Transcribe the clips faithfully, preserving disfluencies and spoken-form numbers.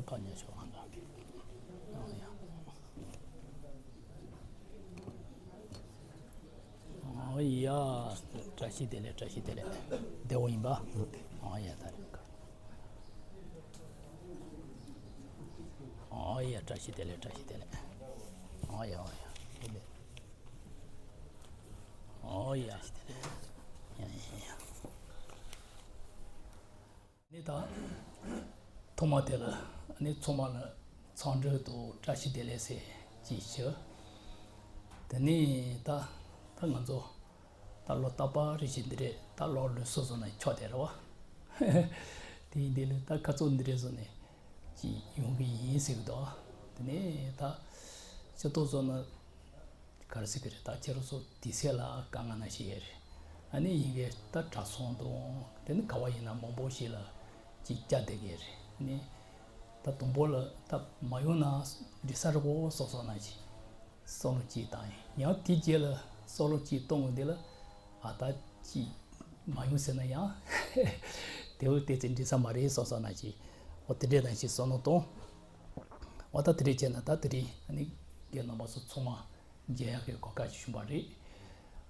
ཁ་ཉན་ཤོག་ཨ། ཨོ་ཡ། བཀྲ་ཤིས་བདེ་ལེགས། བཀྲ་ཤིས་བདེ་ལེགས། བདེ་པོ་ཡིན་པ། ཨོ་ཡ། ད་རེད། ཨོ་ཡ། བཀྲ་ཤིས་བདེ་ལེགས། བཀྲ་ཤིས་བདེ་ལེགས། ཨོ་ཡ། ཨོ་ཡ། བདེ་ལེགས། ཨོ་ཡ། བཀྲ་ཤིས་བདེ་ལེགས། ཡ་ཡ་ཡ། ནི་ད་ཐོག་མ་དེ་ལ་ནི་ཚང་མ་ལ་འཚམས་འདྲི་དང་བཀྲ་ཤིས་བདེ་ལེགས་ཟེར་ཅིག་ཞུ། དེ་ནས་ད་ད་ང་ཚོ་ད་ལོ་རྟག་པར་རེ་བཞིན་འདི་རེད། ད་ལོ་ལོན་སོ་སོ་ནས་ཆོག་དེ་རེད་བ། དེ་ཡིན་དེ་ལས་ད་ཁ་ཚོ་འདི་རེད་བཟོ་ནས་ཅིག་ཡོང་གི་ཡིན་ཟེར་གི་འདུག་དེ་ནས་ད་སྤྱི་ཚོགས་བཟོ་ན། ག་རེ་ཟེར་གི་རེད། ད་ཁྱེད་རང་ཚོ་དུས་ཚོད་ལ་དཀའ་ངལ་ན་ཞིག་ཡོད་རེད། ཨ་ནི་ཡིན་གྱི་ད་གྲྭ་ཚང་དང་དེ་ནི་ག་བ་ཡིན་ན་མང་པོ་ཞིག་ལ་ཅིག་བཅར་བསྡད་ཀྱི་རེད། ཨ་ནི་ད་དང་པོ་ལ་ད་མ་ཡོང་ན་འགྲིག་ས་རེད་གོ་སོགས་སོགས་ན་ཅིག་བསམ་བློ་ཅིག་བཏང་ཡིན། ཡང་དེ་རྗེས་ལ་བསམ་བློ་ཅིག་གཏོང་དགོས་འདི་ལ་ཨ་ད་ཅིག་མ་ཡོང་ཟེར་ན་ཡང་དེ་བས་དེ་ཚེ་འགྲིག་ས་མ་རེད་སོགས་སོགས་ན་ཅིག་འོ་དེ་འདྲས་ན་ཅིག་བསམ་བློ་གཏོང་། འོ་ད་དེ་འདྲས་བྱས་ན་ད་དེ་རིང་ཨ་ནི་རྒན་རྣམ་པ་ཚོ་ཚང་མ། མཇལ་ཡག་གི་གོ་སྐབས་ཤིག་བྱུང་བ་རེད།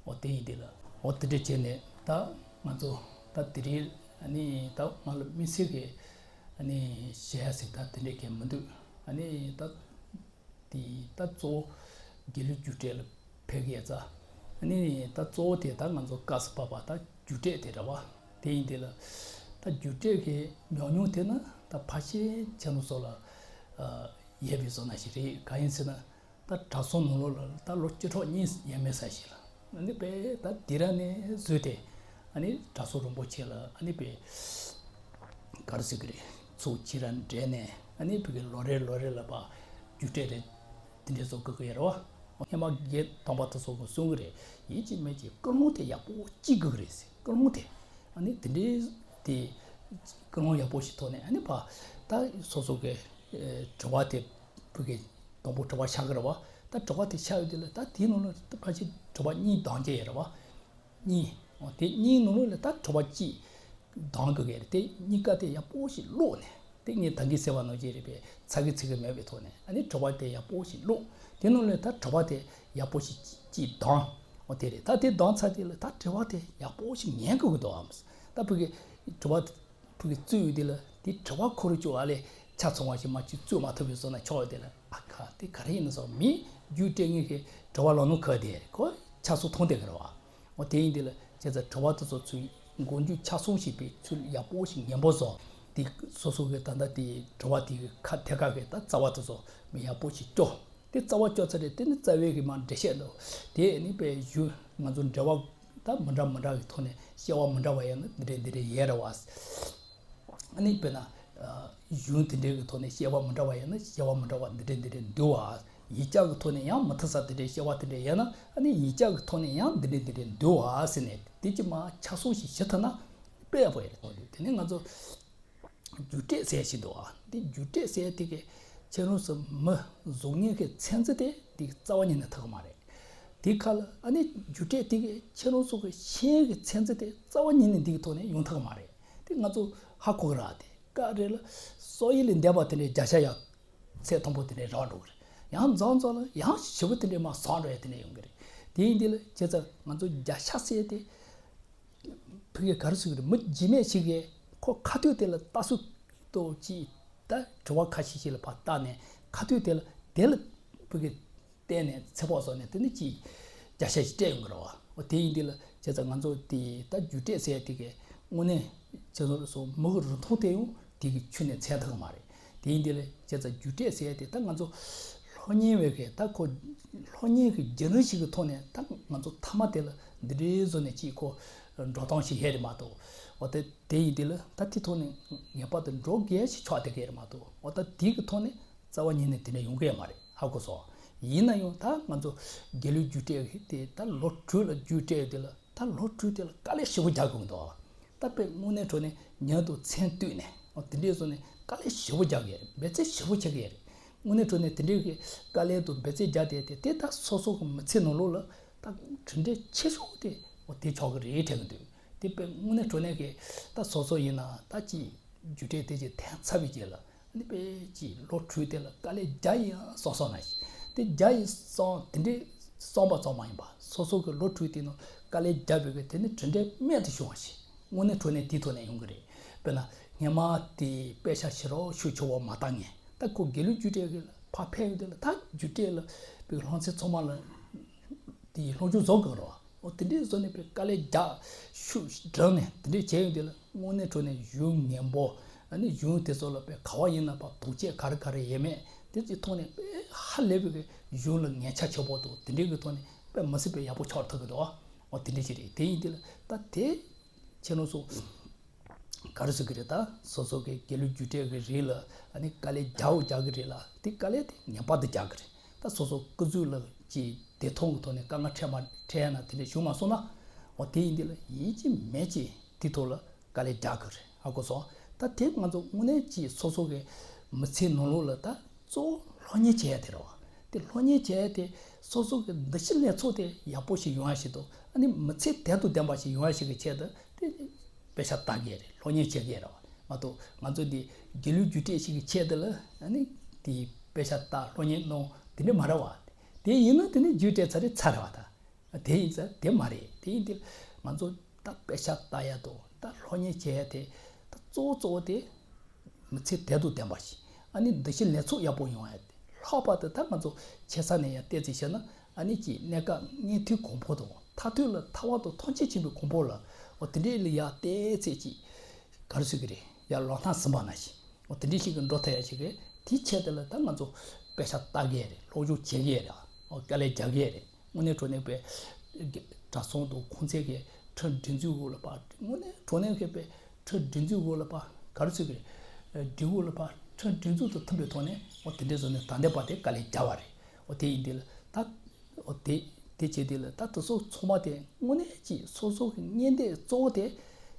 འོ་དེ་ཡིན་དེ་ལ་འོ་དེ་འདྲ་བྱས་ནས་ད་ང་ཚོ་ད་དེ་རིང་ཨ་ནི་ད་ང་ལ་དམིགས་བསལ་གྱི་ཨ་ནི་བཤད་ཡག་ཟིག་ད་དེ་འདྲ་གི་མི་འདུག་ཨ་ནི་ད་དེ་ད་གཙོ་བོ་དགེ་ལུགས་རྒྱུགས་སྤྲོད་ལ་ཕེབས་ཀྱི་ཡ་ཙ། ཨ་ནི་ད་གཙོ་བོ་དེ་ད་ང་ཚོ་སྐབས་སུ་བབས་པ་ད་རྒྱུགས་སྤྲོད་དེ་རེད་བ། དེ་ཡིན་དེ་ལ་ད་རྒྱུགས་སྤྲོད་ཀྱི་ཉམས་མྱོང་དེ་ནི་ད་ཕལ་ཆེར་ཁྱེད་རང་ཚོ་ལ་ཡོད་པའི་བཟོ་ན་ཞིག་རེད། གང་ཡིན་ཟེར་ན། ད་གྲྭ་ཚང་ནང་ལོགས་ལ་ད་ལོ་བཅུ་ཕྲག་གཉིས་ཡས་མས་ས་ཞིག་ལ་ཨ་ནི་པས་ད་དེ་ར་ནས་བཟོས་ཏེ་ཨ་ནི་གྲྭ་ཚང་རིན་པོ་ཆེ་ལ་ཨ་ནི་པས་ག་རེ་ཟེར་གི་རེད། ཚུགས་ཁྱི་ར་འདྲེས་ནས་ཨ་ནི་བི་གི་ལོ་རེ་ལོ་རེ་ལ་པ་རྒྱུགས་སྤྲོད་རེད། དེ་འདྲས་བཟོ་དགོས་ཀྱི་ཡོད་རེད་བ། ཧེ་མ་རྒན་དམ་པ་དེ་ཚོ་གི་གསུང་གི་རེད། ཡིན་གཅིག་མིན་གཅིག་ཀུན་སློང་དེ་ཡག་པོ་གཅིག་དགོས་ཀྱི་རེད་ཟེར། ཀུན་སློང་དེ་ཨ་ནི་དེ་འདྲས་དེ་ཀུན་སློང་ཡག་པོ་ཞིག་ཐོག་ནས་ཨ་ནི་པ་ད་སོ་སོ་གི་དྲི་བ་དེ། བུ་གའི་དང་པོ་དྲི་བ་ཤག་གི་རེད་བ། ད་དྲི་བ་དེ་ཤག་ཡོད་དུས་ལ་ད་དེའི་ནང་ལ་ད་ཕལ་ཆེར་དྲི་བ་གཉིས་འདང་རྒྱུ་ཡོད་རེད་བ། གཉིས། འོ་དེ་གཉིས་ནང་ལ་ད་དྲི་བ་གཅིག་འདང་དགོས་ཀྱི་རེད། དེ་གཉིས་ཀ་དེ་ཡག་པོ་ཞིག་ཀློག་ནས་དེ་ངས་ད་གིན་ཟེར་བ་ནང་བཞིན་རེད་པས་ཚ་གི་ཚིག་གི་མེད་པའི་ཐོག་ནས་ཨ་ནི་དྲི་བ་དེ་ཡག་པོ་ཞིག་ཀློག་དེ་ནང་ལ་ད་དྲི་བ་དེ་ཡག་པོ་ཞིག་གཅིག་འདང་། འོ་དེ་རེད། ད་དེ་འདང་ཚར་དུས་ལ་ད་དྲི་བ་དེ་ཡག་པོ་ཞིག་ཉན་དགོས་ཀྱི་འདུག་ཨམ། ད་བུ་གའི་དྲི་བ། བུ་གའི་རྩོད་ཡོད་དེ་ལ་དེ་དྲི་བ་ཁོ་རང་ཅོ་ཨ་ལས་ཆ་ཚང་བ་ཞིག་མ་ཅིག་རྩོད་མ་ཐུབ་པའི་བཟོ་ན་ཆོག་ཡོད་དེ་ལ་ཨ་ཁ་དེ་ག་རེ་ཡིན་ན་སོགས་མི་རྒྱུགས་སྤྲོད་མཁན་གྱི་དྲི་བ་ལོག་ནོ་ཁ་དེ་ཁོ་ཆ་ཚང་མཐོང་དེ་ག་རེ་བ། འོ་དེ་ཡིན་དེ་ལ་བྱས་ཙང་དྲི་བ་དེ་ཚོ་ཚུར་མགོ་མཇུག་ཆ་ཚང་ཞིག་པའི་ཚུལ་ཡག་པོ་ཞིག་ཉན་པོ་བཟོ། དེ་སོ་སོ་གི་ད་ལྟ་དེ་དྲི་བ་དེ་གི་ཁ་ཐད་ཀ་གི་ད་རྩ་བ་དེ་ཚོ་མི་ཡག་པོ་ཞིག་སྐྱོ། དེ་རྩ་བ་སྐྱོ་ཚར་རེད། དེ་ནི་རྩ་བའི་གི་མ་འགྲེལ་བཤད་འདུག་དེ་ནི་པའི་གཞུང་ང་ཚོ་འགྲེལ་བ་ད་མི་འདྲ་མི་འདྲ་གི་ཐོག་ནས་བཤད་པ་མི་འདྲ་བ་ཡིན་ན་འདི་འདྲའི་འདི་འདྲའི་ཡས་རེད་བ། ཨ་ནི་དཔེར་ན་གཞུང་དེ་འདྲའི་གི་ཐོག་ནས་བཤད་པ་མི་འདྲ་བ་ཡིན་ན་བཤད་པ་མི་འདྲ་བ་འདི་འདྲའི་འདི་འདྲའི་འདུག་བ། ཡིག་ཆ་གི་ཐོག་ནས་ཡང་མི་མཐུན་ས་དེ་འདྲའི་བཤད་པ་དེ་འདྲའི་ཡིན་ན་ཨ་ནི་ཡིག་ཆ་གི་ཐོག་ནས་ཡང་འདི་འདྲའི་འདི་འདྲའི་འདུག་བ་ཟེར་ནས་དེ་ཅི་མ་ཆ་ཚང་ཞིག་ཞུ་ཐུབ་ན་དཔེ་ཡག་པོ་ཡོད་རེད། དེ་ནས་ང་ཚོ། རྒྱུགས་སྤྲོད་ཟེར་ཞིག་འདུག་ཨ། འདི་རྒྱུགས་སྤྲོད་ཟེར་དེ་གི་ཁྱེད་རང་ཚོ་མི་བཟོ་མཁན་གྱི་ཚན་རྩལ་དེ་འདི་རྩ་བ་ཉིད་ནས་ཐུབ་ཀྱི་མ་རེད། དེ་ཁ་ལ་ཨ་ནི་རྒྱུགས་སྤྲོད་དེ་གི་ཁྱེད་རང་ཚོ་གི་ཤེས་ཡོན་གྱི་ཚན་རྩལ་དེ་རྩ་བ་ཉིད་ནས་འདི་གི་ཐོག་ནས་ཡོང་ཐུབ་ཀྱི་མ་རེད། དེ་ང་ཚོ་ཧ་གོ་གི་ར་དེ་ཀ་རེ་ལ་སོ་ཡི་ལས་འདས་པ་དེ་འདྲའི་བརྒྱ་ཆ་ཡང་ཚད་མཐོན་པོ་དེ་འདྲའི་རག་འགྲོ་གི་རེད། ཡང་རྫོང་རྫོང་ལ་ཡང་ཞི་བོ་དེ་འདྲའི་མ་བཟང་འགྲོ་ཡ་དེ་འདྲ་ཡོང་གི་རེད། དེ་ཡིན་དེ་ལ་བྱས་ཙང་ང་ཚོ་བརྒྱ་ཆ་ཟེར་དེ། ཕ་གིའི་ག་རེ་ཟེར་གི་རེད། མི་རྗེས་མ་ཞིག་གིས་ཁོ་ཁ་ཐུག་དེ་ལ་ལྟ་ཚུལ་ཏོ་ཅིག་ད་དྲི་བ་ཁ་ཤས་ཤིག་ལ་ཕར་བལྟས་ནས་ཁ་ཐུག་དེ་ལ་དེ་ལ་ཕ་གིས་བལྟས་ནས་ཚོད་དཔག་བཟོས་ནས་དེ་ནི་ཅིག་བརྒྱ་ཆ་ཞིག་སྤྲད་ཡོང་གི་རེད་བ། འོ་དེ་ཡིན་དུས་ལ་བྱས་ཙང་ང་ཚོ་དེ་ད་རྒྱུགས་སྤྲོད་ཟེར་དེ་གི་དངོས་གནས་བྱས་ཙང་སོ་མི་གི་རིན་ཐང་དེ་ཡང་དེ་གི་ཁྱོན་ནས་ཚད་ཐུབ་ཀྱི་མ་རེད། དེ་ཡིན་དུས་ལ་བྱས་ཙང་རྒྱུགས་སྤྲོད་ཟེར་དེ་ད་ང་ཚོ་སློབ་གཉེར་བའི་གི་ད་ཁོ་སློབ་གཉེར་གི་བརྒྱུད་རིམ་ཞིག་གི་ཐོག་ནས་ད་ང་ཚོ་མཐའ་མ་དེ་ལ་འདི་འདྲའི་བཟོ་ནས་ཅིག་ཁོ་འགྲོ་སྟངས་ཤིག་ཡོད་རེད་མ་གཏོགས། འོ་ད་དེ་ཡིན་དུས་ལ་ད་དེ་ཐོག་ནས་ངེས་པར་དུ་འགྲོ་དགོས་ཞིག་ཆགས་བསྡད་ཀྱི་ཡོད་རེད་མ་གཏོགས། འོ་ད་དེ་གི་ཐོག་ནས་རྩ་བ་ཉིད་ནས་དེ་འདྲ་ཡོང་གི་ཡོད་མ་རེད། ཧ་གོ་སོང་། ཡིན་ན་ཡང་ད་ང་ཚོ་དགེ་ལུགས་རྒྱུགས་སྤྲོད་དེ་ད་ལོ་དྲུག་ལ་རྒྱུགས་སྤྲོད་དེ་ལ་ད་ལོ་དྲུག་དེ་ལ་དཀའ་ལས་ཞེ་པོ་རྒྱག་དགོས་འདུག་ད་དཔེ་དངོས་གནས་དྲང་གནས་ཉིན་དང་མཚན་བསྟུན་ནས་འོ་དེ་འདྲའི་བཟོ་ནས་དཀའ་ལས་ཞེ་པོ་རྒྱག་གི་རེད། འབད་བརྩོན་ཞེ་པོ་བྱེད་ཀྱི་རེད། དངོས་གནས་དྲང་གནས་དེ་འདྲའི་གི་དཀའ་ལས་དང་འབད་བརྩོན་རྒྱག་བསྡད་དེ་དེ་ད་སོ་སོ་གི་མི་ཚེ་ནང་ལོགས་ལ་ད་གྲུབ་འབྲས་ཆེ་ཤོས་དེ་འོ་དེ་ཆགས་ཀྱི་རེད་དྲན་གྱི་འདུག་དེ་དཔེ་དངོས་གནས་དྲང་གནས་གི་ད་སོ་སོ་ཡིན་ན་ད་ཅིག་རྒྱུགས་སྤྲོད་དེ་ཅིག་འཐེན་ཚར་བའི་རྗེས་ལ། ནི་དཔེ་ཅིག་ལོ་དྲུག་དེ་ལ་དཀའ་ལས་བརྒྱ་ཡིན་སོང་སོང་ན་ཞིག་དེ་བརྒྱ་ཡིན་སོང་དེ་འདྲའི་སོང་པ་ཙམ་མ་ཡིན་པ་སོ་སོ་གི་ལོ་དྲུག་དེ་ནང་དཀའ་ལས་བརྒྱབ་པའི་གི་དེ་ནི་གྲུབ་འབྲས་རྨད་དུ་བྱུང་བ་ཞིག་དངོས་གནས་དྲང་གནས་དེའི་ཐོག་ནས་ཡོང་གི་རེད། དཔེར་ན་སྔོན་མ་དེ་དཔེ་ཆ་ཞིག་རོགས་ཤུགས་ཆེ་བ་མ་བཏང་ངས་ད་ཁོ་དགེ་ལུགས་རྒྱུགས་སྤྲོད་གི་ཕར་ཕེབས་ཡོང་དུས་ལ་ད་རྒྱུགས་སྤྲོད་ལ་བའི་སློབ་ཚན་ཚང་མ་ལ་དེ་ཡི་སློབ་སྦྱོང་བཟོ་དགོས་རེད་བ། འོ་དེ་འདྲའི་བཟོ་ནས་པའི་དཀའ་ལས་རྒྱག་ཤུགས་བསྒྲིམས་ནས་དེ་འདྲའི་བྱས་ཡོང་དུས་ལ་དངོས་གནས་དྲང་གནས་གཞུང་ངན་པོ་ཨ་ནི་གཞུང་དེ་ཚོ་ལ་པའི་ག་བ་ཡིན་ན་པ་དོགས་གཅོད་ག་རེ་ག་རེ་ཡས་མེད་དེ་ཚོའི་ཐོག་ནས་པའི་ཧ་ལས་པའི་གི་གཞུང་ལ་ངན་ཆ་ཆེ་པོ་འདུག་དེ་འདྲའི་གི་ཐོག་ནས་པའི་མི་སྲིད་པའི་ཡག་པོ་ཆགས་ཐུབ་ཀྱི་འདུག་འོ་དེ་འདྲའི་ཞིག་རེད། དེ་ཡིན་དུས་ལ་ད་དེ་ཁྱེད་རང་ཚོ་ག་རེ་ཟེར་གི་རེད། ད་སོ་སོ་གི་དགེ་ལུགས་རྒྱུགས་སྤྲོད་གི་རིགས་ལ་ཨ་ནི་དཀའ་ལས་རྒྱག་འོ་རྒྱག་གི་རེད་ལ་དེ་དཀའ་ལས་དེ་ངན་པ་དེ་རྒྱག་གི་རེད། ད་སོ་སོ་སྐུ་གཟུགས་ལ་ཅིག་བདེ་ཐང་གི་ཐོག་ནས་དཀའ་ངལ་འཕྲད་མ་འཕྲད་ན་དེ་འདྲ་བྱུང་མ་སོང་ན་འོ་དེ་ཡིན་དེ་ལ་ཡིན་གཅིག་མིན་གཅིག་དེ་ཐོག་ལ་དཀའ་ལས་རྒྱག་གི་རེད། ཧ་གོ་སོང་། ད་དེ་ང་ཚོ་དངོས་གནས་ཅིག་སོ་སོ་གི་མི་ཚེའི་ནང་ལོགས་ལ་ད་གཙོ་བོ་སློབ་གཉེར་བྱེད་ཡ་དེ་རེད་བ། དེ་སློབ་གཉེར་བྱས་ཏེ་སོ་སོ་གི་འདུ་ཤེས་ལེགས་ཚོགས་དེ་ཡག་པོ་ཞིག་ཡོང་ཡ་ཞིག་དང་ཨ་ནི་མི་ཚེ་དལ་དུ་ལྡན་པ་ཞིག་ཡོང་ཡ་ཞིག་གི་ཆེད་དུ་དེ་དཔེ་ཆ་ལྟ་གི་རེད། སློབ་གཉེར་བྱེད་ཀྱི་རེད་བ། མ་གཏོགས་ང་ཚོ་འདི་དགེ་ལུགས་རྒྱུགས་སྤྲོད་ཞིག་གི་ཆེད་དུ་ལ་ཨ་ནི་དེ་དཔེ་ཆ་ལྟ་སློབ་གཉེར་གནང་དེ་འདྲ་མ་རེད་བ། དེ་ཡིན་ན་དེ་ནི་རྒྱུགས་སྤྲོད་ཚར་རེད་ཚར་རེད་བ་ད། དེ་ཡིན་ཙང་དེ་མ་རེད། དེ་ཡིན་དུས་ང་ཚོ་ད་དཔེ་ཆ་ལྟ་ཡ་དང་ད་སློབ་གཉེར་བྱེད་ཡ་དེ་ད་གཙོ་བོ་གཙོ་བོ་དེ་མི་ཚེ་དལ་དུ་ལྡན་པ་ཞིག་ཨ་ནི་འདུ་ཤེས་ལེགས་ཚོགས་ཡག་པོ་ཡོང་ཡ་དེ་ལྷག་པར་དུ་ད་ང་ཚོ་ཆེ་ས་ནས་ཡང་བལྟས་ཚེ་བཤད་ན་ཨ་ནི་ཀྱི་གནས་སྐབས་བརྙས་ཐོས་གོང་འཕེལ་དང་མཐར་ཐུག་ལ་ཐར་པ་དང་ཐམས་ཅད་མཁྱེན་པའི་གོ་འཕང་ལ་འོ་དེ་འདྲའི་ལ་ཡ་བལྟས་ཚེ་ཀྱི་ག་རེ་ཟེར་གི་རེད། ཡར་ལམ་སང་ཟིན་པ་ནང་བཞིན་འོ་དེ་འདྲའི་ཞིག་གི་འགྲོ་ཐུབ་ཡ་ཞིག་གི་དེའི་ཆེད་དུ་ལ་ད་ང་ཚོ་དཔེ་ཆ་ལྟ་གི་རེད། སློབ་སྦྱོང་བྱེད་གི་རེད། འོ་དཀའ་ལས་རྒྱག་གི་རེད། དངོས་གནས་དྲང་གནས་པའི་གྲྭ་ཚང་དང་ཁོང་ཚོའི་གི་ཁྲིམས་སྒྲིག་འཛུགས་འོག་ལ་ཕར་དངོས་གནས་དྲང་གནས་ཀྱི་པའི་ཁྲིམས་སྒྲིག་འཛུགས་འོག་ལ་ཕར་ག་རེ་ཟེར་གི་རེད། སྒྲིག་འོག་ལ་ཕར་ཁྲིམས་སྒྲིག་འཛུགས་དང་མཐུན་པའི་ཐོག་ནས་འོ་དེ་འདྲའི་བཟོ་ནས་ད་ལྟའི་བར་དེ་དཀའ་ལས་རྒྱག་པ་རེད། འོ་དེ་ཡིན་དུས་ལ་ད་འོ་དེ་དེ་བྱས་དུས་ལ་ད་དེ་ཚོ་ཚང་མ་དེ་དངོས་གནས་ཀྱི་སོ་སོ་གི་གཉེན་སྡེ་གཙོ་བོ་དེ་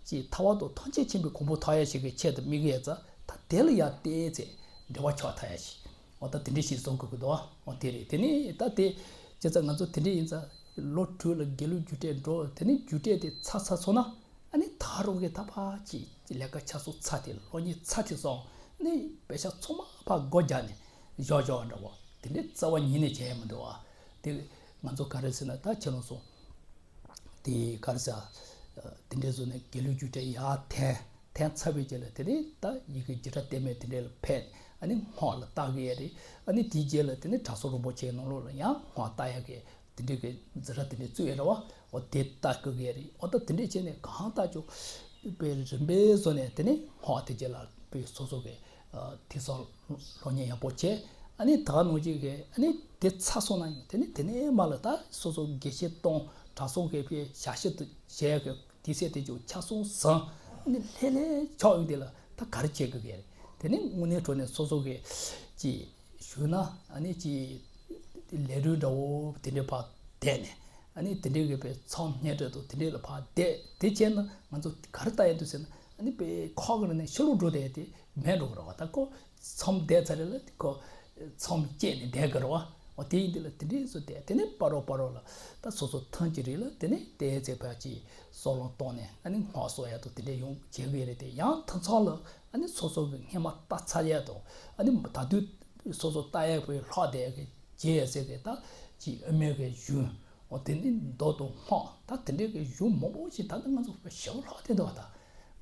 ཀྱི་ཐར་པ་དང་ཐམས་ཅད་མཁྱེན་པའི་གོ་འཕང་ཐོབ་ཡ་ཞིག་གི་ཆེད་དུ་དམིགས་ཡས་ཙང་ད་དེ་ལ་ཡར་བལྟས་ཚེ་འབྲེལ་བ་ཆགས་ཐུབ་ཡ་ཞིག་འོ་ད་དེ་འདྲ་ཞིག་བཟོ་དགོས་ཀྱི་འདུག་འོ་དེ་རེད། དེ་ནས་ད་དེ་བྱས་ཙང་ང་ཚོ་དེ་འདྲ་ཡིན་ཙང་ལོ་དྲུག་ལ་དགེ་ལུགས་རྒྱུགས་སྤྲོད་འགྲོ། དེ་ནས་རྒྱུགས་སྤྲོད་དེ་ཚར་ཚར་སོང་ན་ཨ་ནི་ད་རུང་གི་ད་ཕར་ཅིག་ལས་ཀ་ཆ་ཚང་ཚར་ཏེ་སློབ་གཉེར་ཚར་ཏེ་སོང་ནས་དཔེ་ཆ་ཚང་མ་ཕར་སྒོ་རྒྱག་ནས་བཞག་བཞག་འདྲ་བོ་དེ་འདྲའི་རྩ་བ་ཉིད་ནས་བྱས་ཡ་མི་འདུག་བ། དེ་ང་ཚོ་ག་རེ་ཟེར་ན་ད་ཁྱེད་རང་ཚོ་དེ་ག་རེ་ཟེར། དེ་འདྲའི་བཟོ་ནས་དགེ་ལུགས་རྒྱུགས་སྤྲོད་ཡར་འཐེན། འཐེན་ཚར་བའི་རྗེས་ལ་དེ་ནས་ད་ཡི་གེ་བྱེ་བྲག་གཏེར་མའི་དེ་འདྲའི་ལ་ཕེབས། ཨ་ནི་སྔགས་ལ་བལྟ་གི་ཡ་རེད། ཨ་ནི་དེའི་རྗེས་ལ་དེ་ནས་གྲྭ་ཚང་རིན་པོ་ཆེའི་ནང་ལོགས་ལ་ཡང་སྔགས་བལྟ་ཡ་གི་དེ་འདྲའི་གི་འཛིན་གྲྭ་དེ་འདྲའི་བཙུགས་ཡ་རེད་བ། འོ་དེ་ལྟ་དགོས་ཀྱི་རེད། འོ་ད་དེ་འདྲས་བྱས་ནས་གང་ལྟར་ཀྱང་དཔེ་རིམ་པས་བཟོ་ནས་དེ་ནས་སྔགས་དེ་རྗེས་ལ་དཔེ་སོ་སོ་གི་ཨ་དེང་སང་སློབ་གཉེར་ཡག་པོ་བྱས། ཨ་ནི་ད་ག་ནང་བཞིན་གི་ཨ་ནི་དེ་ཚར་སོང་ན་ཡང་དེ་ནས་དེ་ནས་མར་ལ་ད་སོ་སོ་དགེ་བཤེས་གཏོང་གྲྭ་ཚང་གི་དཔེ་ཞབས་ཕྱི་དེ་བྱས་གི་དུས་ཚོད་དེ་ཀྱང་ཆ་ཚང་ཟིན། ཨ་ནི་ལྷོད་ལྷོད་ཆགས་ཡོང་དུས་ལ་ད་ག་རེ་བྱེད་དགོས་ཀྱི་རེད། དེ་ནས་དངོས་གནས་དྲང་གནས་སོ་སོ་གི་ཅིག་ཞུས་ན་ཨ་ནི་ཅིག་ལས་རིམ་འདྲ་བོ་དེ་འདྲའི་ཕར་བསྡད་ནས་ཨ་ནི་དེ་འདྲའི་གི་དཔེ་མཚམས་སྙན་གྲགས་དང་དེ་འདྲའི་ལ་ཕར་བསྡད། དེ་བྱས་ན་ང་ཚོ་ག་རེ་ལྟ་ཡ་འདུག་ཟེར་ན་ཨ་ནི་དཔེ་ཁོག་གི་ནས་ཕྱི་ལོགས་འགྲོ་བསྡད་དེ་མེད་འགྲོ་གི་རེད་བ། ད་ཁོ་མཚམས་བསྡད་ཚར་རེད་ལ་ཁོ་མཚམས་བཅད་ནས་བསྡད་གི་རེད་བ། འོ་དེ་ཡིན་དུས་ལ་དེ་འདྲའི་བཟོ་བསྡད། དེ་ནས་བར་རོ་བར་རོ་ལ་ད་སོ་སོ་ཐོན་གྱི་རེད་ལ་དེ་ནས་བལྟས་ཚེ་ཕར་ཅིག་སྲོག་ལོང་གཏོང་ནས་ཨ་ནི་སྔགས་གསོ་ཡ་དང་དེ་འདྲའི་ཡོང་བྱེད་གི་རེད། དེ་ཡང་དེང་སང་ལ་ཨ་ནི་སོ་སོ་གི་སྔོན་མ་ལྟ་ཚར་ཡ་དང་ཨ་ནི་ད་དུང་སོ་སོ་ལྟ་ཡ་པའི་ལྷག་བསྡད་གི་བྱེད་ཡ་ཟེར་གི་ད་ཅིག་དབུ་མའི་གི་གཞུང་། འོ་དེ་ནི་མདོ་དང་སྔགས་ད་དེ་འདྲའི་གི་གཞུང་མང་པོ་ཞིག་ད་ནི་ང་ཚོ་ཞེ་པོ་ལྷག་བསྡད་འདུག་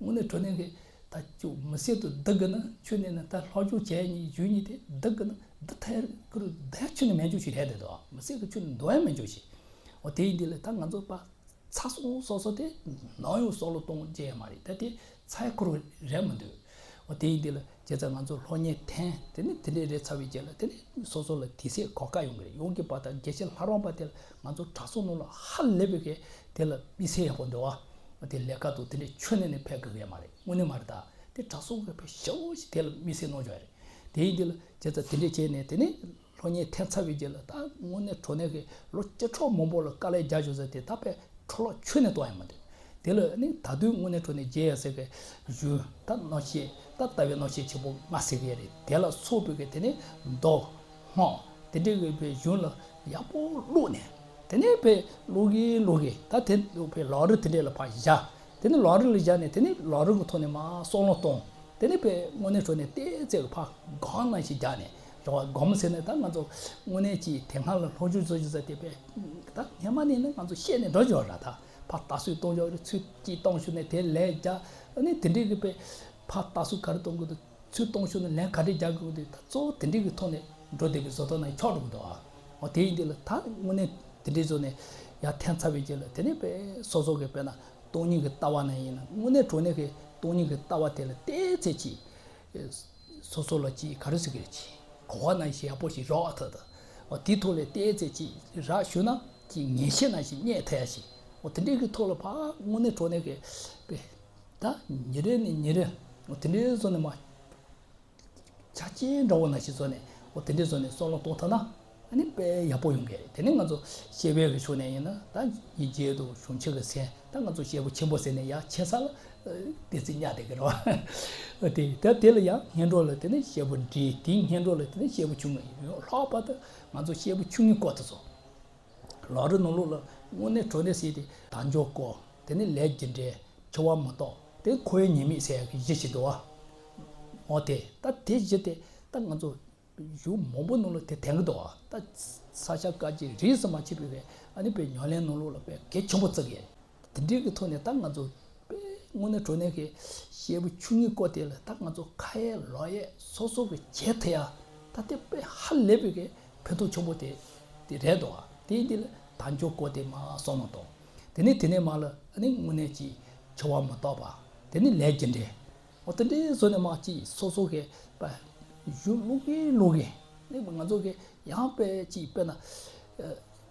བ། ད་དངོས་གནས་དྲང་གནས་གི་ད་ཅིག་མི་སེར་དུ་བསྡུ་གི་ན་ཁྱོད་ནས་ན་ད་ལྷག་སྦྱོར་བྱས་ནི་ཞུས་ནི་དེ་བསྡུ་གི་ན་བསྡུ་ཐལ་གི་རུ་བསྡད་ཁྱོད་ནས་མེད་འཇུག་ཞིག་རེད་དེ་འདུག་མི་སེར་གི་ཁྱོད་ནས་འདུག་ཡ་མེད་འཇུག་ཞིག་འོ་དེ་ཡིན་དེ་ལ་ད་ང་ཚོ་པ། ཚ་སོང་སོ་སོ་དེ་ནམ་ཡང་སྲོག་ལོང་གཏོང་བྱས་ཡ་མ་རེད། ད་དེ་ཚ་ཡ་ཁུར་རེད་མི་འདུག་འོ་དེ་ཡིན་དེ་ལ་བྱས་ཙང་ང་ཚོ་སློབ་གཉེར་འཐེན་དེ་ནི་དེ་འདྲས་རེད་ཚར་བའི་རྗེས་ལ་དེ་ནི་སོ་སོ་ལ་དུས་ཚོད་གོ་སྐབས་ཡོང་གི་རེད། ཡོང་གི་པ་དང་དགེ་བཤེས་ལྷ་རམས་པ་དེ་ལ་ང་ཚོ་གྲྭ་ཚང་ནང་ལ་ཧ་ལས་པའི་གི་དེ་ལ་དམིགས་བསལ་ཡག་པོ་འདུག་བ། དེ་ལས་ཀ་དང་དེ་འདྲས་ཁྱོན་ནས་ནས་ཕེབས་དགོས་ཡ་མ་རེད། དངོས་གནས་མ་རེད། ད་དེ་གྲྭ་ཚང་གི་ཕེབས་ཞེ་པོ་ཞིག་དེ་ལ་དམིགས་བསལ་གནང་བྱ་རེད། དེ་ཡིན་དེ་ལ་བྱས་ཙང་དེ་འདྲས་བྱས་ནས་དེ་ནི། སློབ་གཉེར་འཐེན་ཚར་བའི་རྗེས་ལ་ད་དངོས་གནས་དྲང་གནས་ཀྱི་ལོ་བཅུ་ཕྲག་མང་པོ་ལ་དཀའ་ལས་རྒྱག་བཞག་ཟེར་དེ་ད་དཔེ་འཕྲོ་བརླག་ཁྱོན་ནས་གཏོང་ཡ་མི་འདུག་དེ་ལ་ནི་ད་དུང་དངོས་གནས་དྲང་གནས་རྒྱས་ཡ་ཟེར་གི་གཞུང་ད་རྣམ་བཤད་ད་ལྟ་བའི་རྣམ་བཤད་ཆེན་པོ་ལྔ་ཟེར་གི་རེད། དེ་ལ་སོགས་པའི་གི་དེ་ནི་མདོ་སྔགས་དེ་འདྲའི་གི་བའི་གཞུང་ལ་ཡག་པོ་བླུགས་ནས་དེ་ནས་དཔེ་ཀློག་གི་ཀློག་གི་ད་དེ་དཔེ་ལམ་རིམ་དེ་འདྲའི་ལ་ཕར་བཞག་དེ་ནི་ལམ་རིམ་ལ་བཞག་ནས་དེ་ནི་ལམ་རིམ་གི་ཐོག་ནས་མར་སྲོག་ལོང་གཏོང་། དེ་ནས་པའི་དངོས་གནས་དྲང་གནས་ཏོག་ཙམ་ཕར་སྒོམ་ནང་བཞིན་རྒྱག་ནས་རེད་བ། སྒོམ་ཟེར་ནས་ད་ང་ཚོ་དངོས་གནས་ཀྱི་དེ་སྔ་ལ་སློབ་སྦྱོང་བཟོ་བཞིན་ཟེར་དེ་པའི་ད་སྔན་མ་ནས་ནི་ང་ཚོ་ཤེས་ནས་འགྲོ་བཞིན་ར། ད་ཕར་ལྟ་ཚུལ་གཏོང་བཞིན་རེད། ཚུལ་གཅིག་གཏོང་ཤུགས་ནས་དེ་ལན་རྒྱག་ཨ་ནི་དེ་འདྲའི་གི་པའི་ཕར་ལྟ་ཚུལ་ག་རེ་གཏོང་དགོས་འདུག་ཚུལ་གཏོང་ཤུགས་ནས་ལན་ག་འདྲ་རྒྱག་དགོས་འདུག་ད་གཙོ་བོ་དེ་འདྲའི་གི་ཐོག་ནས་འགྲོ་བསྡད་པའི་བཟོ་ལྟ་ནང་ཆགས་འགྲོ་གི་འདུག་ཨ། འོ་དེ་ཡིན་དུས་ལ་ད་དངོས་གནས་དེ་འདྲའི་བཟོ་ནས་ཡར་འཐེན་ཚར་བའི་རྗེས་ལ་དེ་ནས་པའི་སོ་སོ་གི་དཔེར་ན་སྟོང་ཉིད་ཀྱི་ལྟ་བ་ནང་ཡིན་ན་དངོས་གནས་དྲང་གནས་ཀྱི་སྟོང་ཉིད་ཀྱི་ལྟ་བ་དེ་ལ་ཏོག་ཙམ་ཅིག་སོ་སོ་ལ་ཅིག་ག་རེ་ཟེར་གི་རེད། ཅིག་གོ་བ་ནང་བཞིན་ཡག་པོ་ཞིག་རག་ཐུབ་ཐུབ། འོ་དེའི་ཐོག་ལ་ཏོག་ཙམ་ཅིག་རག་ཞུ་ན་ཅིག་ངེས་ཤེས་ནང་བཞིན་རྙེད་ཐུབ་ཡ་ཞིག་འོ་དེ་འདྲའི་གི་ཐོག་ལ་ཕར་དངོས་གནས་དྲང་གནས་ཀྱི་དཔེ་ད་ཉིན་རེ་ནས་ཉིན་རེ་འོ་དེ་འདྲའི་བཟོ་ནས་མ། ཆ་རྐྱེན་འདྲ་བོ་ནང་བཞིན་བཟོས་ནས་འོ་དེ་འདྲའི་བཟོས་ནས་བསམ་བློ་གཏོང་ཐུབ་ན་ཨ་ནི་དཔེ་ཡག་པོ་ཡོང་གི་རེད། དེ་ནས་ང་ཚོ་སྐྱེས་པའི་གི་ཕྱོགས་ནས་ཡིན་ན་ད་ཡིན་གཅིག་ཏུ་བྱང་ཆུབ་ཀྱི་སེམས། ད་ང་ཚོ་སྐྱེས་བུ་ཆེན་པོ་ཟེར་ནས་ཡར་ཆེ་ས་ལ་ཏོག་ཙམ་བསྙད་བསྡད་ཀྱི་རེད་བ། དེ་ད་དེ་ལ་ཡང་སྔོན་འགྲོ་ལ་དེ་ནས་སྐྱེས་བུ་འབྲིང་། དེའི་སྔོན་འགྲོ་ལ་དེ་ནས་སྐྱེས་བུ་ཆུང་ངུ་ཡོང་། ལྷག་པར་དུ་ང་ཚོ་སྐྱེས་བུ་ཆུང་ངུའི་སྐོར་དུ་སོང་། ལམ་རིམ་ནང་ལོགས་ལ་དངོས་གནས་དྲང་གནས་ཟེར་དེ་དལ་འབྱོར་སྐོར། དེ་ནས་ལས་རྒྱུ་འབྲས། འཆི་བ་མི་རྟག་དེ་འཁོར་བའི་ཉེས་དམིགས་ཟེར་ཡག་གི་བཞི་ཞིག་འདུག་བ། འོ་དེ་ད་དེ་བཞི་དེ་ད་ང་ཚོ་གཞུང་མང་པོ་ནང་ལ་དེ་དྲན་གི་འདུག་བ། ད་ས་སྐྱ་བཀའ་བརྒྱུད་རིས་སུ་མ་ཆད་པའི་གི་ཨ་ནི་པའི་ཉམས་ལེན་ནང་ལོགས་ལ་དཔེ་གལ་ཆེན་པོ་བརྩི་གི་ཡོད། དེ་འདྲའི་གི་ཐོག་ནས་ད་ང་ཚོ་དཔེ་དངོས་གནས་དྲང་གནས་ཀྱི་སྐྱེས་བུ་ཆུང་ངུའི་སྐོར་དེ་ལ་ད་ང་ཚོ་ཁ་ཡས་ལག་ཡས་སོ་སོ་གི་བྱེད་ཐུབ་ཡ་ད་དེ་དཔེ་ཧ་ལས་པའི་གི་ཕན་ཐོགས་ཆེན་པོ་དེ་དེ་རེད་འདུག་ཨ། དེ་ཡིན་དུས་ལ་དལ་འབྱོར་སྐོར་དེ་མར་བསམ་བློ་གཏོང་། དེ་ནས་དེ་ནས་མར་ལ་ཨ་ནི་དངོས་གནས་ཀྱི་འཆི་བ་མི་རྟག་པ། དེ་ནས་ལས་རྒྱུ་འབྲས། འོ་དེ་འདྲའི་བཟོ་ནས་མར་ཅིག་སོ་སོ་གི་པ་གཞུང་ཀློག་གིན་ཀློག་གིན་ནས་ང་ཚོ་གི་ཡང་དཔེ་ཅིག་དཔེར་ན་ཨ་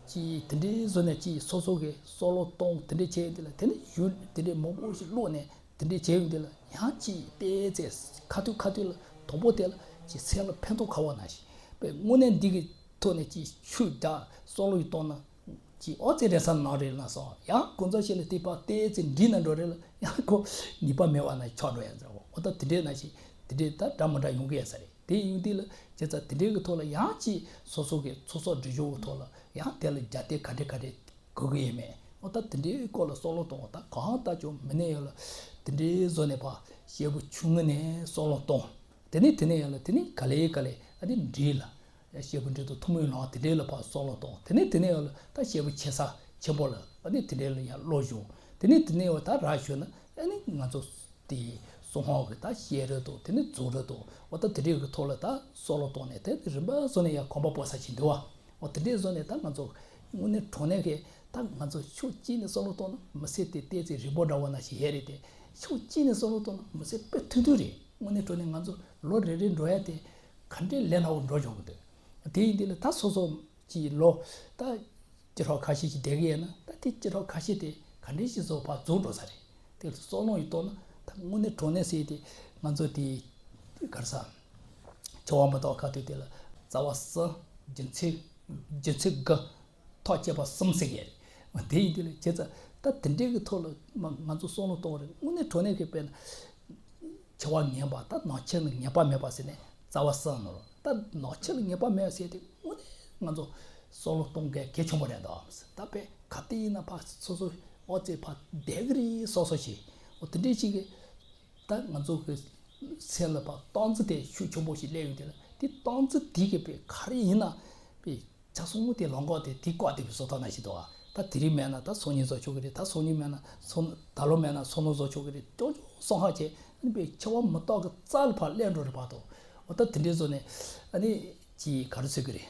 ཅིག་དེ་འདྲའི་བཟོ་ནས་ཅིག་སོ་སོ་གི་བསམ་བློ་གཏོང་དེ་འདྲའི་བྱས་ཡོང་དུས་ལ་དེ་ནས་གཞུང་དེ་འདྲའི་མང་པོ་ཞིག་ཀློག་ནས་དེ་འདྲའི་བྱས་ཡོང་དུས་ལ་ཡང་ཅིག་ཏོག་ཙམ་ཁ་ཐུག་ཁ་ཐུག་ལ་དང་པོ་དེ་ལ་ཅིག་སེམས་ལ་ཕན་ཐོགས་ཁ་བ་ན་ཞིག་པའི་དངོས་གནས་འདི་གི་ཐོག་ནས་ཅིག་ཤུགས་རྒྱག་བསམ་བློ་ཡིས་གཏོང་ན། ཅིག་ཨོ་ཙི་རེ་ས་ནང་རེ་ལ་སོང་། ཡང་གོ་འཛོལ་ཞིག་ལ་དེ་པ་ཏོག་ཙམ་འགྲིག་ན་འགྲོ་རེ་ལ་ཡང་ཁོ་ནུས་པ་མེད་པ་ན་ཆགས་འགྲོ་ཡ་ཟེར་བ། ཨོ་ད་དེ་འདྲའི་ན་ཞིག་དེ་འདྲའི་ད་འདྲ་མི་འདྲ་ཡོང་གི་ཡ་ས་རེད། དེ་ཡོང་དུས་ལ་བྱས་ཙང་དེ་འདྲའི་གི་ཐོག་ལ་ཡང་ཅིག་སོ་སོ་གི་ཚོགས་གསོག་སྒྲིག་གཞི་གི་ཐོག་ལ་ཡང་དེ་ལ་རྒྱབ་རྟེན་ག་འདྲ་ག་འདྲ་དགོས་ཀྱི་ཡོད་མེད། ཨོ་ད་དེ་འདྲའི་སྐོར་ལ་བསམ་བློ་གཏོང་བ་ད་གང་ལྟར་ཀྱང་མི་གནས་ཡོད་ལ་དེ་འདྲའི་བཟོ་ནས་ཕར་སྐྱེས་བུ་ཆུང་ངུ་ནས་བསམ་བློ་གཏོང་། དེ་ནས་དེ་ནས་ཡང་ལ་དེ་ནས་ག་ལེ་ག་ལེ་ཨ་ནི་འབྲིང་ལ། སྐྱེས་བུ་འབྲིང་དང་ཐུན་མོང་ལམ་དེ་འདྲའི་ལ་ཕར་བསམ་བློ་གཏོང་། དེ་ནས་དེ་ནས་ཡང་ལ་ད་སྐྱེས་བུ་ཆེ་ས་ཆེན་པོ་ལ་ཨ་ནི་དེ་འདྲའི་ལ་ཡང་བློ་སྦྱོང་། དེ་ནས་དེ་ནས་ཡང་ད་རག་ཞུ་ན་ཨ་ནི་ང་ཚོ་དེ་གསང་སྔགས་ཀྱི་ད་བཤད་རིམ་དང་དེ་ནས་རྫོགས་རིམ་དང་འོ་ད་དེ་འདྲའི་གི་ཐོག་ལ་ད་བསམ་བློ་གཏོང་ནས་དེ་རིམ་པ་བཟོ་ནས་ཡང་གོམ་པ་སྤོ་ས་ཞིག་འདུག་བ། འོ་དེ་འདྲའི་བཟོ་ནས་ད་ང་ཚོ་དངོས་གནས་དྲང་གནས་ཀྱི་ད་ང་ཚོ་ཕྱོགས་གཅིག་ནས་བསམ་བློ་གཏོང་ན་མི་ཚེ་དེ་ཏོག་ཙམ་རིང་པོ་འདྲ་བོ་ན་ཞིག་ཡོད་རེད་དེ། ཕྱོགས་གཅིག་ནས་བསམ་བློ་གཏོང་ན་མི་ཚེ་དཔེ་ཐུང་ཐུང་རེད། དངོས་གནས་དྲང་གནས་ང་ཚོ་ལོ་རེ་རེ་འགྲོ་ཡ་དེ་ག་འདྲའི་ལས་སླ་བོ་འགྲོ་འཇོག་གི་འདུག་དེ་ཡིན་དུས་ལ་ད་སོ་སོ་གྱི་ལོ་ད་སྤྱི་ཚོགས་ཁ་ཤས་ཤིག་བསྡད་ཀྱི་ཡོད་ན་ད་དེ་སྤྱི་ཚོགས་ཁ་ཤས་དེ་ག་འདྲའི་ཞིག་བཟོ་བར་རྫོགས་འགྲོ་ས་རེད། དེ་ལ་བསམ་བློ་ཡིས་གཏོང་ན་ད་དངོས་གནས་དྲང་གནས་ཟེར་དེ་ང་ཚོ་དེ་ག་རེ་ཟ། འཆི་བ་མི་རྟག་ཁ་ཐུག་དེ་ལ་རྩ་བ་གསུམ། རྒྱུ་མཚན། རྒྱུ་མཚན་དགུ། ཐག་བཅད་པ་གསུམ་ཟེར་གྱི་རེད། དེ་ཡིན་དུས་ལ་བྱས་ཙང་ད་དེ་འདྲའི་གི་ཐོག་ལ་མ་ང་ཚོ་བསམ་བློ་གཏོང་བ་རེད། དངོས་གནས་དྲང་གནས་ཀྱི་དཔེར་ན། འཆི་བ་ངེས་པ་ད་ནང་ཆོས་ལ་ངེས་པ་མེད་པ་ཟེར་ནས་རྩ་བ་གསུམ་ནོར། ད་ནང་ཆོས་ལ་ངེས་པ་མེད་ཟེར་དེ་དངོས་གནས་ང་ཚོ་བསམ་བློ་གཏོང་གལ་གལ་ཆེན་པོ་རེད་འདུག་ད་དཔེ་ག་དུས་ཡིན་ན་ཕར་སོ་སོ་ཨོ་ཙི་ཕར་བསྡད་ཀྱི་རེད་བསམ་བསམ་ཞིག་འོ་དེ་འདྲའི་ཞིག་གི་ད་ང་ཚོ་གི་སེམས་ལ་ཕར་སྟངས་འཛིན་དེ་ཤུགས་ཆེན་པོ་ཞིག་སླེབས་ཡོང་དུས་ལ་དེ་སྟངས་འཛིན་དེ་གི་དཔེ་ག་རེ་ཡིན་ན་དཔེ། ཆ་ཚང་དེ་ལམ་ཁ་དེ་དེ་བཀག་བསྡད་པའི་བཟོ་ལྟ་ནང་བཞིན་འདུག་ཨ། ད་དེ་རིང་མེད་ན་ད་སང་ཉིན་བཟོ་ཆོག་གི་རེད། ད་སང་ཉིན་མེད་ན་སང་ད་ལོ་མེད་ན་སང་ལོ་བཟོ་ཆོག་གི་རེད། ཅོག་ཅོག་བསམ་ཧ་བྱས་ཨ་ནི་དཔེ་འཆི་བ་མི་རྟག་གི་རྩ་ལ་ཕར་སླེབས་འགྲོ་རེད་བར་དུ། འོ་ད་དེ་འདྲའི་བཟོ་ནས་ཨ་ནི་ཅིག་ག་རེ་ཟེར་གི་རེད།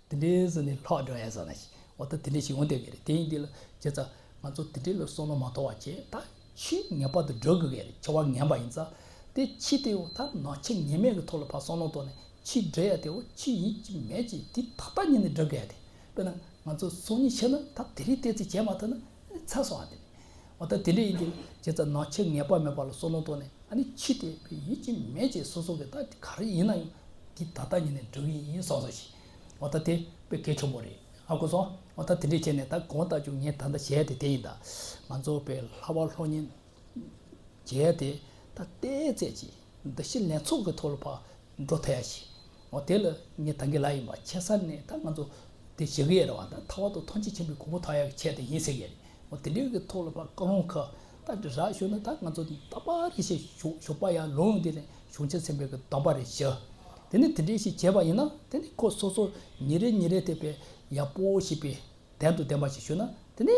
དེ་འདྲའི་བཟོ་ནས་ལྷག་འགྲོ་ཡ་བཟོ་ན་ཞིག་འོ་ད་དེ་འདྲའི་ཞིག་འོང་བསྡད་གི་རེད། དེ་ཡིན་དུས་ལ་བྱས་ཙང་ང་ཚོ་དེ་འདྲའི་ལ་བསམ་བློ་མ་གཏོང་བ་བྱས་ད་ཆོས་ངེས་པར་དུ་སྒྲུབ་དགོས་གི་རེད། འཆི་བ་ངེས་པ་ཡིན་ཙང་དེ་ཆོས་དེ་འོ་ད་ནང་ཆོས་ངེས་མེད་ཀྱི་ཐོག་ལ་ཕར་བསམ་བློ་གཏོང་ནས། ཆོས་སྒྲུབ་ཡ་དེ་འོ་ཆོས་ཡིན་གཅིག་མིན་གཅིག་དེ་ད་ལྟ་ཉིད་ནས་སྒྲུབ་དགོས་ཡ་དེ། དཔེར་ན་ང་ཚོ་སང་ཉིན་ཤི་ན་ད་དེ་རིང་ཏོག་ཙམ་བྱས་མ་ཐུབ་ན་ཚར་སོང་བ་དེ་རེད། འོ་ད་དེ་འདྲ་ཡིན་དུས་བྱས་ཙང་ནང་ཆོས་ངེས་པ་མེད་པ་ལ་བསམ་བློ་གཏོང་ནས་ཨ་ནི་ཆོས་དེ་ཡིན་གཅིག་མིན་གཅིག་སོ་སོ་གི་ད་ག་རེ་ཡིན་ན་ཡང་དེ་ད་ལྟ་ཉིད་ནས་སྒྲུབ་ཀྱི་ཡིན་བསམ་བསམ་ཞིག་འོ་ད་དེ་དཔེ་གལ་ཆེན་པོ་རེད། ཧ་གོ་སོང་། འོ་ད་དེ་འདྲ་བྱས་ནས་ད་གང་ལྟར་ཀྱང་ངས་ད་ལྟ་བྱས་དེ་དེ་ཡིན། ད་ང་ཚོ་དཔེ་ལྷག་པར་སློབ་གཉེར་བྱས་ཏེ་ད་ཏོག་ཙམ་ཅིག་འདུ་ཤེས་ལེན་ཚུལ་གྱི་ཐོག་ལ་ཕར་འགྲོ་ཐུབ་ཡ་ཞིག་འོ་དེ་ལ་ངས་ད་གིན་ལབ་ཡིན་པ་ཆེ་ས་ནས་ད་ང་ཚོ་དེ་བྱེད་ཀྱི་ཡོད་རེད་བ། ད་ཐར་པ་དང་ཐམས་ཅད་མཁྱེན་པའི་གོ་འཕང་ཐོབ་ཡ་གི་ཆེད་དུ་ཡིན་ཟེར་གྱི་རེད། འོ་དེ་འདྲའི་གི་ཐོག་ལ་ཕར་ཀུན་སློང་ཁ་ ད་འདི་རག་ཞུ་ན་ད་ང་ཚོ་ད་པ་རེ་ཞིག་ཞོགས་ཞོགས་པ་ཡར་ལོང་དེ་ནས་གཞུང་ཆེན་ཚན་པའི་གི་སྡོམ་པ་རེ་ཞུ། དེ་ནས་དེ་འདྲས་ཞིག་བྱས་པ་ཡིན་ན་དེ་ནས་ཁོ་སོ་སོ་ཉིན་རེ་ཉིན་རེ་དེ་བས་ཡག་པོ་ཞིག་པའི་དོན་དང་ལྡན་པ་ཞིག་ཞུ་ན་དེ་ནས་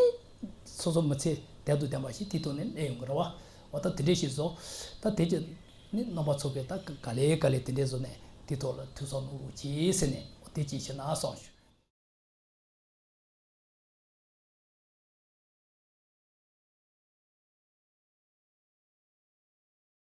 སོ་སོ་མི་ཚེ་དོན་དང་ལྡན་པ་ཞིག་དེའི་ཐོག་ནས་གནས་ཡོང་གི་རེད་བ། འོ་ད་དེ་འདྲས་ཞིག་བཟོ། ད་དེ་ཀྱི་ནི་རྣམ་པ་ཚོ་གི་ད་ག་ལེ་ག་ལེ་དེ་འདྲས་བཟོ་ནས་དེའི་ཐོག་ལ་ཐུགས་བསམ་གནང་རོགས་གྱིས་ཟེར་ནས་འོ་དེ་ཅིག་བྱས་ན་བསམ་བྱུང་།